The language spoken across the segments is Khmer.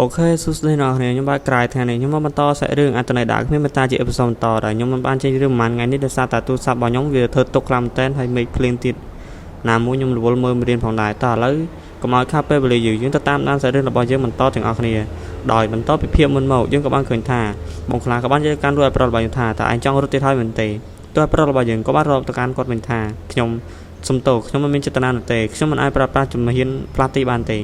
OK សួស្តីអ្នកនរខ្ញុំបាទក្រៃថ្ងៃនេះខ្ញុំមកបន្តសាច់រឿងអត្តន័យដើមគ្មានមេត្តាជា episode បន្តដែលខ្ញុំមិនបានចេញរឿងប្រហែលថ្ងៃនេះដោយសារតែទូរស័ព្ទរបស់ខ្ញុំវាធ្វើទុកខ្លាំងមែនទែនហើយមេឃភ្លៀងទៀតណាមួយខ្ញុំរវល់មើលមេរៀនផងដែរតោះឥឡូវកុំឲ្យខាតពេលវេលាយូរយើងទៅតាមដានសាច់រឿងរបស់យើងបន្តទាំងអស់គ្នាដោយបន្តពីភាពមុនមកយើងក៏បានឃើញថាបងខ្លាក៏បានយកកាន់រួចឲ្យប្រុសរបស់យើងថាតើឯងចង់រត់ទៀតហើយមែនទេទោះប្រុសរបស់យើងក៏បានរាប់ទៅកាន់គាត់វិញថាខ្ញុំសុំទោសខ្ញុំមិនមានចេតនានោះទេខ្ញុំមិនអាចប្រើប្រាស់ជំហានផ្លាស់ទីបានទេ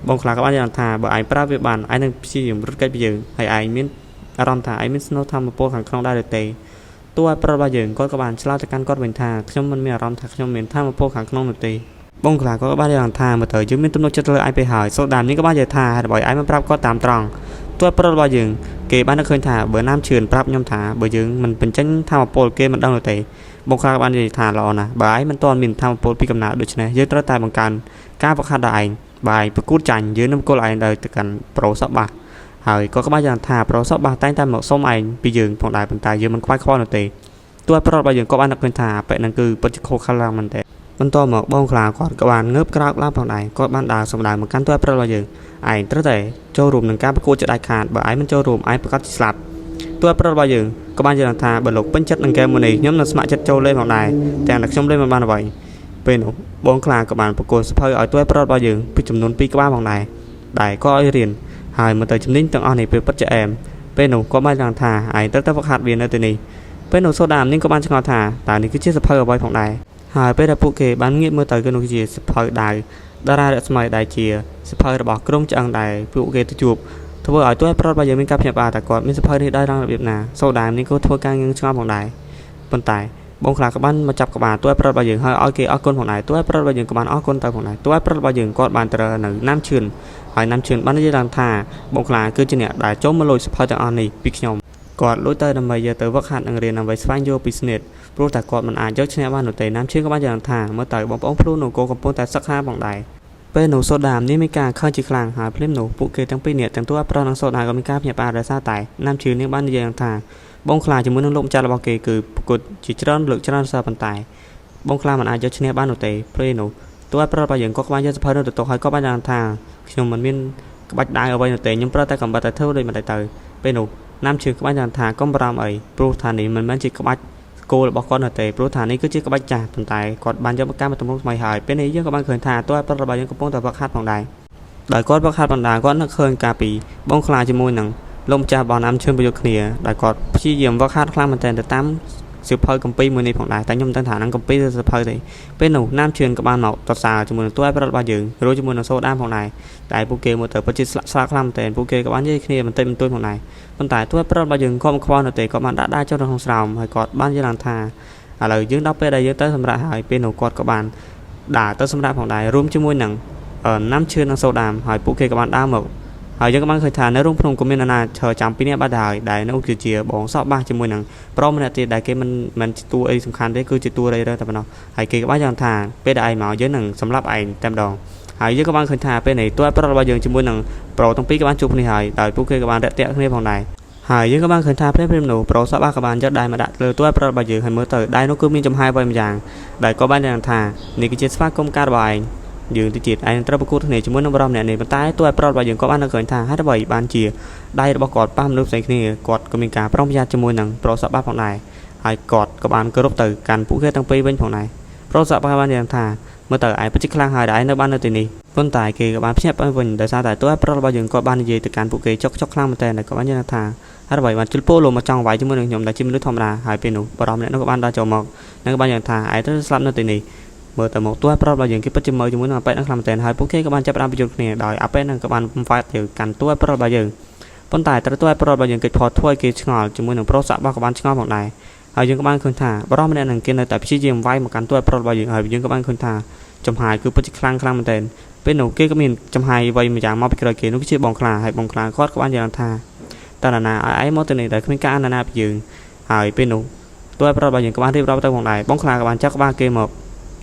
បងខ្លះក៏បានយ៉ាងថាបើឯងប្រើវាបានឯងនឹងព្យាយាមរត់គេចពីយើងហើយឯងមានអារម្មណ៍ថាឯងមានស្នូធម្មពលខាងក្នុងដែរឬទេទោះឲ្យប្រុសរបស់យើងគាត់ក៏បានឆ្លើយទៅកាន់គាត់វិញថាខ្ញុំមិនមានអារម្មណ៍ថាខ្ញុំមានធម្មពលខាងក្នុងនោះទេបងខ្លះក៏បានយ៉ាងថាមើលទៅយើងមានទំនុកចិត្តលើឯងពេកហើយសូដាមនេះក៏បាននិយាយថាហើយបើឯងមិនប្រាប់គាត់តាមត្រង់ទោះប្រុសរបស់យើងគេបាននឹកឃើញថាបើណាមជឿនប្រាប់ខ្ញុំថាបើយើងមិនបញ្ចេញធម្មពលគេមិនដឹងនោះទេបងខ្លះក៏បាននិយាយថាល្អណាស់បើឯងមិនទាន់មានធម្មពលពីកំណើតដូច្នេះយើងត្រូវតែបង្កើនការវឹកហាត់ដល់ឯង បាយប្រកួតចាញ់យើងនឹងគល់ឯងដល់ទៅកាន់ប្រូសបាសហើយក៏ក្បាលយ៉ាងថាប្រូសបាសតែងតែមកសុំឯងពីយើងផងដែរប៉ុន្តែយើងមិនខ្វាយខ្វល់នោះទេទោះប្រុសរបស់យើងក៏បាននឹកឃើញថាប៉ែនឹងគឺពិតជាខុសខ្លាំងមែនទេបន្តមកបងខ្លាគាត់ក៏បានងើបក្រោកឡើងផងដែរគាត់បានដើរសម្ដៅមកកាន់ទោះប្រុសរបស់យើងឯងត្រូវតែចូលរួមនឹងការប្រកួតជាដាច់ខាតបើឯងមិនចូលរួមឯងប្រកាសជាស្លាប់ទោះប្រុសរបស់យើងក៏បានយល់ថាបើលោកពេញចិត្តនឹងហ្គេមមួយនេះខ្ញុំនឹងស្ម័គ្រចិត្តចូលលេងផងដែរទាំងតែខ្ញុំលេងមិនបានអ្វីពេលនោះ បងខ្លាក៏បានប្រគល់សភៅឲ្យទួយប្រុសរបស់យើងពីចំនួន2ក្បាលផងដែរដែលក៏ឲ្យរៀនហើយមកទៅជំនាញទាំងអស់នេះពេលពិតជាអែមពេលនោះក៏បានដឹងថាឯងត្រូវតែវឹកហាត់វានៅទីនេះពេលនោះសូដាមនាងក៏បានឆ្ងល់ថាតើនេះគឺជាសភៅអ្វីផងដែរហើយពេលដែលពួកគេបានងាកមើលទៅគឺនោះជាសភៅដាវតារារស្មីដែលជាសភៅរបស់ក្រុមឆ្អឹងដែលពួកគេទៅជួបធ្វើឲ្យទួយប្រុសរបស់យើងមានការភ្ញាក់ផ្អើលតែគាត់មានសភៅនេះដែរឡើងរបៀបណាសូដាមនាងក៏ធ្វើការងឿងឆ្ងល់ផងដែរប៉ុន្តែ បងខ្លះក៏បានមកចាប់ក្បាលទួយប្រុសរបស់យើងហើយឲ្យគេអរគុណផងដែរទួយប្រុសរបស់យើងក៏បានអរគុណទៅផងដែរទួយប្រុសរបស់យើងគាត់បានត្រូវនៅណាំឈឿនហើយណាំឈឿនបាននិយាយឡើងថាបងខ្លះគឺជាអ្នកដែលចូលមកលួចសភៅទាំងអស់នេះពីខ្ញុំគាត់លួចទៅដើម្បីយកទៅវឹកហាត់និងរៀនដើម្បីស្វែងយល់ពីស្នៀតព្រោះតែគាត់មិនអាចយកឈ្នះបាននោះទេណាំឈឿនក៏បានយ៉ាងថាមើលទៅបងប្អូនភ្លូនោះក៏កំពុងតែសឹកហាផងដែរពេលនោះសូដាមនេះមានការខឹងជាខ្លាំងហើយភ្លាមនោះពួកគេទាំងពីរនាក់ទាំងទួយប្រុសនិងសូដាក៏មានការភ្ញាក់ផ្អើលដោយសារតែណាំឈឿននេះបាននិយាយថា បងខ្លាជាមួយនឹងលោកម្ចាស់របស់គេគឺប្រកួតជាច្រើនលើកច្រើនសារប៉ុន្តែបងខ្លាមិនអាចយកឈ្នះបាននោះទេពេលនោះទោះឲ្យប្រុសរបស់យើងក៏ក្បាច់យកសភៅនោះទៅទុកហើយក៏បានយ៉ាងថាខ្ញុំមិនមានក្បាច់ដាវអ្វីនោះទេខ្ញុំប្រើតែកំបិតតែធ្វើដូចម្ដេចទៅពេលនោះណាំជើងក្បាច់យ៉ាងថាកុំបារម្ភអីព្រោះថានេះមិនមែនជាក្បាច់គោលរបស់គាត់នោះទេព្រោះថានេះគឺជាក្បាច់ចាស់ប៉ុន្តែគាត់បានយកមកកម្មទម្រង់ថ្មីហើយពេលនេះយើងក៏បានឃើញថាទោះឲ្យប្រុសរបស់យើងកំពុងតែវឹកហាត់ផងដែរដោយគាត់វឹកហាត់បណ្ដាគាត់នឹកឃើញកាលពីបងខ្លាជាមួយនឹង លោកម្ចាស់របស់ណាំឈឿនប្រយុទ្ធគ្នាដែលគាត់ព្យាយាមវឹកហាត់ខ្លាំងមែនទែនទៅតាមសៀវភៅកម្ពីមួយនេះផងដែរតែខ្ញុំមិនដឹងថាហ្នឹងកម្ពីឬសៀវភៅទេពេលនោះណាំឈឿនក៏បានមកតសើជាមួយនឹងតួឯប្រដ្ឋរបស់យើងរួចជាមួយនឹងសូដាមផងដែរតែពួកគេមើលទៅពិតជាស្លាក់ស្លាក់ខ្លាំងមែនទែនពួកគេក៏បាននិយាយគ្នាបន្តិចបន្តួចផងដែរប៉ុន្តែតួឯប្រដ្ឋរបស់យើងក៏មិនខ្វល់នោះទេក៏បានដាក់ដៃចុះនៅក្នុងស្រោមហើយគាត់បាននិយាយឡើងថាឥឡូវយើងដល់ពេលដែលយើងទៅសម្រាប់ហើយពេលនោះគាត់ក៏បានដើរទៅសម្រាប់ផងដែររួមជាមួយនឹងណាំឈឿននិងសូដាមហើយពួកគេក៏បានដើរមក ហើយយើងក៏បានឃើញថានៅរូងភ្នំក៏មានអាណាឈរចាំពីរនាក់បាត់ទៅហើយដែលនោះគឺជាបងសក់បាសជាមួយនឹងប្រុសម្នាក់ទៀតដែលគេមិនមិនជាតួអីសំខាន់ទេគឺជាតួរៃរើតែប៉ុណ្ណោះហើយគេក៏បានយ៉ាងថាពេលដែលឯងមកយើងនឹងសម្លាប់ឯងតែម្ដងហើយយើងក៏បានឃើញថាពេលនេះតួប្រុសរបស់យើងជាមួយនឹងប្រុសទាំងពីរក៏បានជួបគ្នាហើយដោយពួកគេក៏បានរាក់ទាក់គ្នាផងដែរហើយយើងក៏បានឃើញថាភ្លាមៗនោះប្រុសសក់បាសក៏បានយកដៃមកដាក់លើតួប្រុសរបស់យើងហើយមើលទៅដៃនោះគឺមានចំហាយអ្វីម្យ៉ាងដែលក៏បានយ៉ាងថានេះគឺជាស្វាគមន៍ការរបស់ឯង យើងទៅទៀតឯងត្រូវប្រកួតគ្នាជាមួយនឹងបរិសម្នាក់នេះប៉ុន្តែទោះឲ្យប្រុសរបស់យើងក៏បាននឹកឃើញថាហេតុអ្វីបានជាដៃរបស់គាត់ប៉ះមនុស្សផ្សេងគ្នាគាត់ក៏មានការប្រុងប្រយ័ត្នជាមួយនឹងប្រុសសបាផងដែរហើយគាត់ក៏បានគោរពទៅកាន់ពួកគេទាំងពីរវិញផងដែរប្រុសសបាបានយ៉ាងថាមើលទៅឯងពិតជាខ្លាំងហើយដែលឯងនៅបាននៅទីនេះប៉ុន្តែគេក៏បានភ្ញាក់ផ្អើលវិញដោយសារតែទោះឲ្យប្រុសរបស់យើងគាត់បាននិយាយទៅកាន់ពួកគេចុកចុកខ្លាំងមែនទែនដែលគាត់បាននិយាយថាហេតុអ្វីបានជិលពោលោកមកចង់វាយជាមួយនឹងខ្ញុំដែលជាមនុស្សធម្មតាហើយពេលនោះបរិសម្នាក់នោះក៏បានដើរចូលមកនិងក៏បានយ៉ាងថាឯងត្រូវស្លាប់នៅទីនេះ មើលទៅមកទោះប្រុសរបស់យើងគេពិតជាមើលជាមួយនឹងអាប៉ែតនឹងខ្លាំងមែនទែនហើយពួកគេក៏បានចាប់ផ្ដើមប្រយុទ្ធគ្នាដោយអាប៉ែតនឹងក៏បានហ្វាត់ទៅកាន់តួប្រុសរបស់យើងប៉ុន្តែត្រូវតួប្រុសរបស់យើងគេផតធ្វើឲ្យគេឆ្ងល់ជាមួយនឹងប្រុសសាក់របស់ក៏បានឆ្ងល់ផងដែរហើយយើងក៏បានឃើញថាប្រុសម្នាក់នឹងគេនៅតែព្យាយាមវាយមកកាន់តួប្រុសរបស់យើងហើយយើងក៏បានឃើញថាចំហាយគឺពិតជាខ្លាំងខ្លាំងមែនទែនពេលនោះគេក៏មានចំហាយអ្វីមួយយ៉ាងមកពីក្រោយគេនោះគឺជាបងខ្លាហើយបងខ្លាគាត់ក៏បានយ៉ាងថាតើណាឲ្យឯងមកទៅនេះដែលគ្មានការអនុញ្ញាតពីយើងហើយពេលនោះតួប្រុសរបស់យើងក៏បានរៀបរាប់ទៅផងដែរបងខ្លាក៏បានចាប់ក្បាលគេមក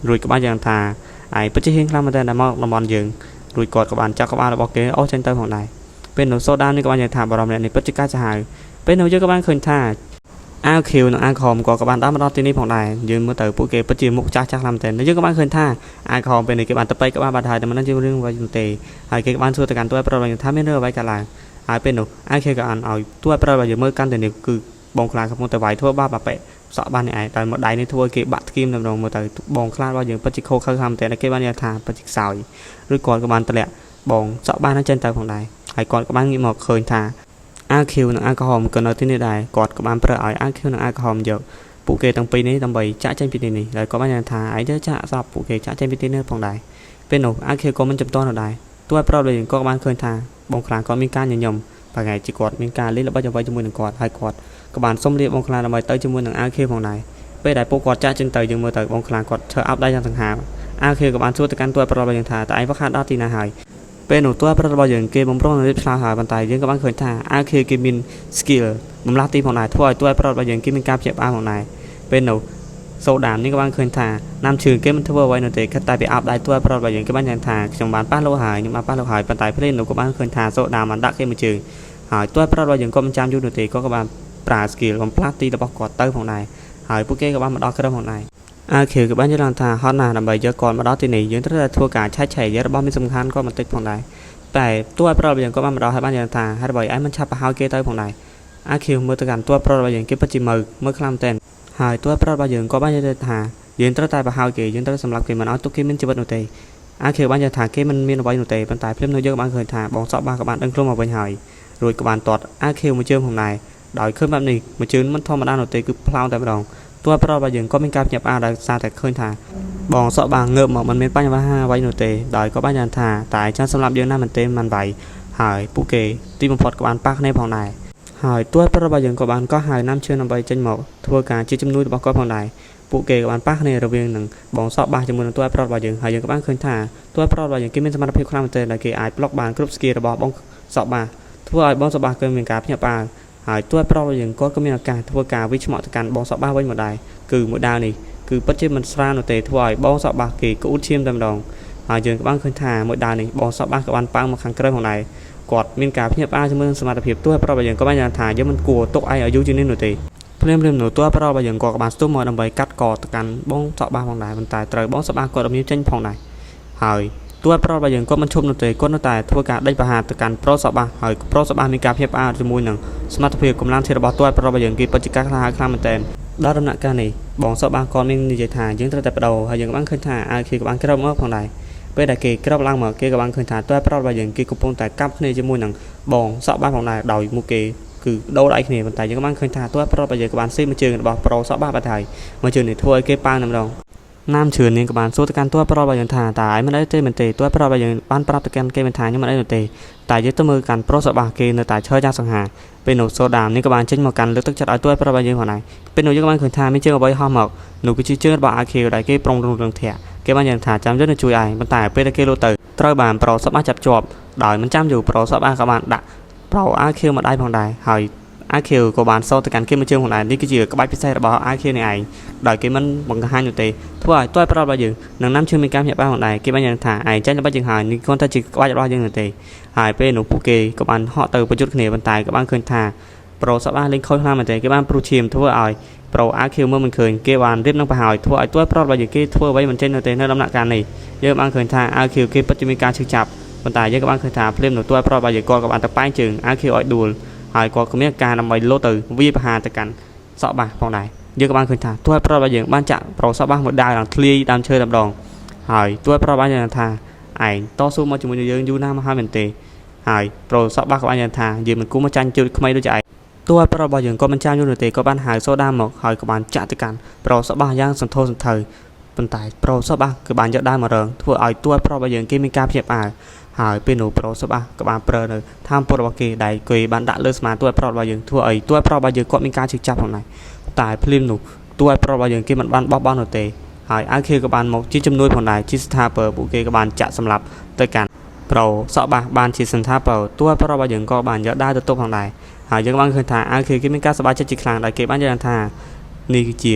រួចក៏បានយ៉ាងថាឯងពិតជាហ៊ានខ្លាំងមែនទែនដែលមកតំបន់យើងរួចគាត់ក៏បានចាប់ក្បាលរបស់គេអូសចេញទៅផងដែរពេលនោះសូដានេះក៏បានយ៉ាងថាបារម្ភអ្នកនេះពិតជាកាចសាហាវពេលនោះយើងក៏បានឃើញថា អាវខៀវនិងអាវក្រហមក៏ក៏បានដើរមកដល់ទីនេះផងដែរយើងមើលទៅពួកគេពិតជាមុខចាស់ចាស់ខ្លាំងមែនទែនយើងក៏បានឃើញថាអាវក្រហមពេលនេះគេបានទៅបែកក្បាលបាត់ហើយតែមិនដឹងជារឿងអ្វីនោះទេហើយគេក៏បានសួរទៅកាន់តួប្រុសរបស់យើងថាមានរឿងអ្វីកើតឡើងហើយពេលនោះអាវខៀវក៏អានឲ្យតួប្រុសរបស់យើងមើលកាន់តែនេះគឺបងខ្លាកំពុងតែវាយធ្វើបាបបាប៉ែសក់បាននេះឯងតែមកដៃនេះធ្វើឲ្យគេបាក់ធ្គៀមតែម្ដងមើលទៅបងខ្លារបស់យើងពិតជាខូខើខ្លាំងមែនទែនគេបាននិយាយថាពិតជាខ្សោយឬគាត់ក៏បានតម្លាក់បងសក់បានចេញទៅផងដែរហើយគាត់ក៏បានងាកមកឃើញថា អាវខៀវនិងអាវក្រហមក៏នៅទីនេះដែរគាត់ក៏បានប្រើឲ្យអាវខៀវនិងអាវក្រហមយកពួកគេទាំងពីរនេះដើម្បីចាក់ចេញពីទីនេះហើយគាត់បានយ៉ាងថាឯងទៅចាក់សពពួកគេចាក់ចេញពីទីនេះផងដែរពេលនោះអាវខៀវក៏មិនចំទាស់នោះដែរទោះឲ្យប្រុសវិញក៏បានឃើញថាបងខ្លាគាត់មានការញញឹមប្រហែលជាគាត់មានការលេងល្បិចអ្វីជាមួយនឹងគាត់ហើយគាត់ក៏បានសុំលាបងខ្លាដើម្បីទៅជាមួយនឹងអាវខៀវផងដែរពេលដែលពួកគាត់ចាក់ចេញទៅយើងមើលទៅបងខ្លាគាត់ឈើអាប់ដៃយ៉ាងសង្ហាអាវខៀវក៏បានសួរទៅកាន់តួប្រុសរបស់យើងថាតើឯងវឹកហាត់ដល់ទីណាហើយ ពេលនោះតួប្រុសរបស់យើងគេបំរុងនឹងរៀបឆ្លើយហើយប៉ុន្តែយើងក៏បានឃើញថាអាខេគេមាន skill បំលាស់ទីផងដែរធ្វើឲ្យតួប្រុសរបស់យើងគេមានការភ្ញាក់ផ្អើលផងដែរពេលនោះសូដាមនេះក៏បានឃើញថាណាំជើងគេមិនធ្វើអ្វីនោះទេគិតតែពីអោបដៃតួប្រុសរបស់យើងគេបានយ៉ាងថាខ្ញុំបានប៉ះលោកហើយខ្ញុំបានប៉ះលោកហើយប៉ុន្តែភ្លាមនោះក៏បានឃើញថាសូដាមបានដាក់គេមួយជើងហើយតួប្រុសរបស់យើងក៏មិនចាំយូរនោះទេក៏ក៏បានប្រើ skill បំផ្លាស់ទីរបស់គាត់ទៅផងដែរហើយពួកគេក៏បានមកដល់ក្រុមផងដែរអាខៀវក៏បានយល់ឡើងថាហត់ណាស់ដើម្បីយកគាត់មកដល់ទីនេះយើងត្រូវតែធ្វើការឆែកឆេររបស់មានសំខាន់គាត់បន្តិចផងដែរ តែតួឲ្យប្រុសរបស់យើងក៏បានមកដល់ហើយបានយ៉ាងថាហើយបើឯងមិនឆាប់ប្រហើយគេទៅផងដែរអាខៀវមើលទៅកាន់តួប្រុសរបស់យើងគេពិតជាមើលមើលខ្លាំងមែនទែនហើយតួប្រុសរបស់យើងក៏បាននិយាយថាយើងត្រូវតែប្រហើយគេយើងត្រូវសម្លាប់គេមិនឲ្យទុកគេមានជីវិតនោះទេអាខៀវបានយល់ថាគេមិនមានអ្វីនោះទេប៉ុន្តែភ្លាមនោះយើងក៏បានឃើញថាបងសក់បាក៏បានដឹងខ្លួនមកវិញហើយរួចក៏បានទាត់អាខៀវមួយជើងផងដែរដោយឃើញបែបនេះមួយជើងមិនធម្មតានោះទេគឺផ្លោងតែម្ដងតួប្រុសរបស់យើងក៏មានការភ្ញាក់ផ្អើលដោយសារតែឃើញថា បងសក់បាងើបមកមិនមានបញ្ហាអ្វីនោះទេដោយក៏បានយ៉ាងថាតែចាំសម្រាប់យើងណាមិនទេមិនវាយហើយពួកគេទីបំផុតក៏បានប៉ះគ្នាផងដែរហើយទួយប្រុសរបស់យើងក៏បានកោះហៅណាំជឿនដើម្បីចេញមកធ្វើការជាជំនួយរបស់គាត់ផងដែរពួកគេក៏បានប៉ះគ្នារវាងនឹងបងសក់បាជាមួយនឹងទួយប្រុសរបស់យើងហើយយើងក៏បានឃើញថាទួយប្រុសរបស់យើងគេមានសមត្ថភាពខ្លាំងមែនទែនដែលគេអាចប្លុកបានគ្រប់ skill របស់បងសក់បាធ្វើឲ្យបងសក់បាគឺមានការភ្ញាក់ផ្អើលហើយទួយប្រុសរបស់យើងគាត់ក៏មានឱកាសធ្វើការវិឆ្មក់ទៅកាន់បងសក់បាវិញមកដែរគឺមួយដាវនេះ គឺពិតជាមិនស្រាលនោះទេធ្វើឲ្យបងសក់បាសគេក្អួតឈាមតែម្ដងហើយយើងក៏បានឃើញថាមួយដាវនេះបងសក់បាសក៏បានប៉ាំងមកខាងក្រៅផងដែរគាត់មានការភ្ញាក់ផ្អើលជាមួយនឹងសមត្ថភាពទោះឲ្យប្រុសរបស់យើងក៏បានយ៉ាងថាយើងមិនគួរទុកឯងឲ្យយូរជាងនេះនោះទេភ្លាមៗនោះទោះប្រុសរបស់យើងក៏បានស្ទុះមកដើម្បីកាត់កទៅកាន់បងសក់បាសផងដែរប៉ុន្តែត្រូវបងសក់បាសគាត់រមៀមចេញផងដែរហើយទោះប្រុសរបស់យើងគាត់មិនឈប់នោះទេគាត់នៅតែធ្វើការដេញប្រហារទៅកាន់ប្រុសសក់បាសហើយប្រុសសក់បាសមានការភ្ញាក់ផ្អើលជាមួយនឹងសមត្ថភាពកម្លាំងធាតុរបស់ទោះប្រុសរបស់យើងគេពិតជាការក្លាហានខ្លាំងមែនទែនដល់ដំណាក់កាលនេះ បងសក់បាគាត់មាននិយាយថាយើងត្រូវតែបដូរហើយយើងក៏បានឃើញថាអាវគេក៏បានក្រោបមកផងដែរពេលដែលគេក្រោបឡើងមកគេក៏បានឃើញថាតើប្រុសរបស់យើងគេកំពុងតែកាប់គ្នាជាមួយនឹងបងសក់បាផងដែរដោយមុខគេគឺដូរដៃគ្នាប៉ុន្តែយើងក៏បានឃើញថាតើប្រុសរបស់យើងក៏បានស៊ីមួយជើងរបស់ប្រុសសក់បាបាត់ហើយមួយជើងនេះធ្វើឲ្យគេប៉ាងតែម្ដងណាមជឿននាងក៏បានសួរទៅកាន់តួប្រុសរបស់យើងថាតើឯងមិនអីទេមិនទេតួប្រុសរបស់យើងបានប្រាប់ទៅកាន់គេមិនថាខ្ញុំមិនអីនោះទេតែយើងទៅមើលកាន់ប្រុសសក់បាគេនៅតែឈរយ៉ាងសង្ហាពេលនោះសូដាមនេះក៏បានចេញមកកាន់លើកទឹកចិត្តឲ្យតួប្រុសរបស់យើងផងដែរពេលនោះយើងក៏បានឃើញថាមានជើងអ្វីហោះមក នោះគឺជាជើងរបស់ IQ ដែលគេប្រុងរំលងធាក់គេបានយ៉ាងថាចាំយើងនឹងជួយឯងប៉ុន្តែពេលដែលគេលោតទៅត្រូវបានប្រុសសពចាប់ជាប់ដោយមិនចាំយូរប្រុសសពក៏បានដាក់ប្រុស IQ មកដៃផងដែរហើយ IQ ក៏បានសោតទៅកាន់គេមួយជើងផងដែរនេះគឺជាក្បាច់ពិសេសរបស់ IQ នេះឯងដោយគេមិនបង្ហាញនោះទេធ្វើឲ្យទាល់ប្រុសរបស់យើងនឹងនាំជើងមានការភ្ញាក់ផ្អើលផងដែរគេបានយ៉ាងថាឯងចាញ់របស់យើងហើយនេះគ្រាន់តែជាក្បាច់របស់យើងនោះទេហើយពេលនោះពួកគេក៏បានហក់ទៅប្រយុទ្ធគ្នាប៉ុន្តែក៏បានឃើញថាប្រុសសពលេងខូចខ្លាំងមែនទេគេបានព្រុសឈាមធ្វើឲ្យ ប្រូអាខៀវមើលមិនឃើញគេបានរៀបនឹងប្រហើយធ្វើឲ្យទួយប្រុសរបស់យើងគេធ្វើអ្វីមិនចេញនោះទេនៅដំណាក់កាលនេះយើងបានឃើញថាអាខៀវគេពិតជាមានការឈឺចាប់ប៉ុន្តែយើងក៏បានឃើញថាភ្លាមនោះទួយប្រុសរបស់យើងគាត់ក៏បានទៅប៉ែងជើងអាខៀវឲ្យដួលហើយគាត់ក៏មានការដើម្បីលោតទៅវាយប្រហារទៅកាន់សក់បាសផងដែរយើងក៏បានឃើញថាទួយប្រុសរបស់យើងបានចាក់ប្រុសសក់បាសមួយដាវឡើងធ្លាយដើមឈើតែម្ដងហើយទួយប្រុសបានយ៉ាងថាឯងតស៊ូមកជាមួយនឹងយើងយូរណាស់មកហើយមែនទេហើយប្រុសសក់បាសក៏បានយ៉ាងថាយើងមិនគួរមកចាញ់ជើងក្មេងដូចជាឯង តួប្រុសរបស់យើងក៏មិនចាំយូរនោះទេក៏បានហៅសូដាមកហើយក៏បានចាក់ទៅកាន់ប្រុសសបាយ៉ាងសន្ធោសន្ធៅប៉ុន្តែប្រុសសបាគឺបានយកដើមមករងធ្វើឲ្យតួប្រុសរបស់យើងគេមានការភ្ញាក់ផ្អើលហើយពេលនោះប្រុសសបាក៏បានប្រើនៅធម៌ពុតរបស់គេដែលគេបានដាក់លើស្មាតួប្រុសរបស់យើងធ្វើឲ្យតួប្រុសរបស់យើងគាត់មានការឈឺចាប់ផងដែរតែភ្លាមនោះតួប្រុសរបស់យើងគេមិនបានបោះបង់នោះទេហើយអាខេក៏បានមកជាជំនួយផងដែរជាស្ថាពរពួកគេក៏បានចាក់សម្លាប់ទៅកាន់ប្រុសបាបានជាសន្តាពរតួប្រុសរបស់យើងក៏បានយកដើរទៅទប់ផងដែរ ហើយយើងបានឃើញថាអាវគេគេមានការសប្បាយចិត្តជាខ្លាំងដែលគេបានយល់ថានេះគឺជា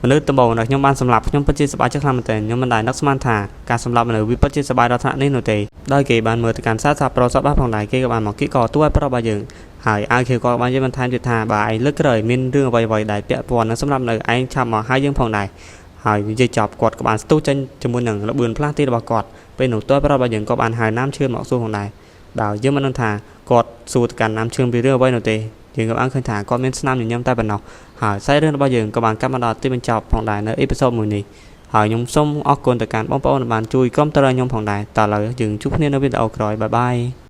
មនុស្សដំបូងដែលខ្ញុំបានសម្លាប់ខ្ញុំពិតជាសប្បាយចិត្តខ្លាំងមែនទែនខ្ញុំមិនដែលនឹកស្មានថាការសម្លាប់មនុស្សវាពិតជាសប្បាយដល់ថ្នាក់នេះនោះទេ។ ដោយគេបានមើលទៅកាន់សារសាប្រុសបាផងដែរគេក៏បានមកគៀកកតួឲ្យប្រុសរបស់យើងហើយអាវខៀវក៏បាននិយាយបន្ថែមទៀតថាបើឯងលើកក្រោយមានរឿងអ្វីៗដែលពាក់ព័ន្ធនឹងសម្រាប់នៅឯងឆាប់មកហៅយើងផងដែរហើយនិយាយចប់គាត់ក៏បានស្ទុះចេញជាមួយនឹងល្បឿនផ្លាស់ទីរបស់គាត់ពេលនោះតួប្រុសរបស់យើងក៏បានហៅណាមឈឿនមកសួរផងដែរដោយយើងមិនដឹងថាគាត់សួរទៅកាន់ណាមឈឿនពីរឿងអ្វីនោះទេយើងក៏បានឃើញថាគាត់មានស្នាមញញឹមតែប៉ុណ្ណោះហើយសាច់រឿងរបស់យើងក៏បានកាត់មកដល់ទីបញ្ចប់ផងដែរនៅ episode មួយនេះហើយខ្ញុំសូមអរគុណទៅកាន់បងប្អូនដែលបានជួយគាំទ្រខ្ញុំផងដែរតោះឥឡូវយើងជួបគ្នានៅវីដេអូក្រោយ bye bye.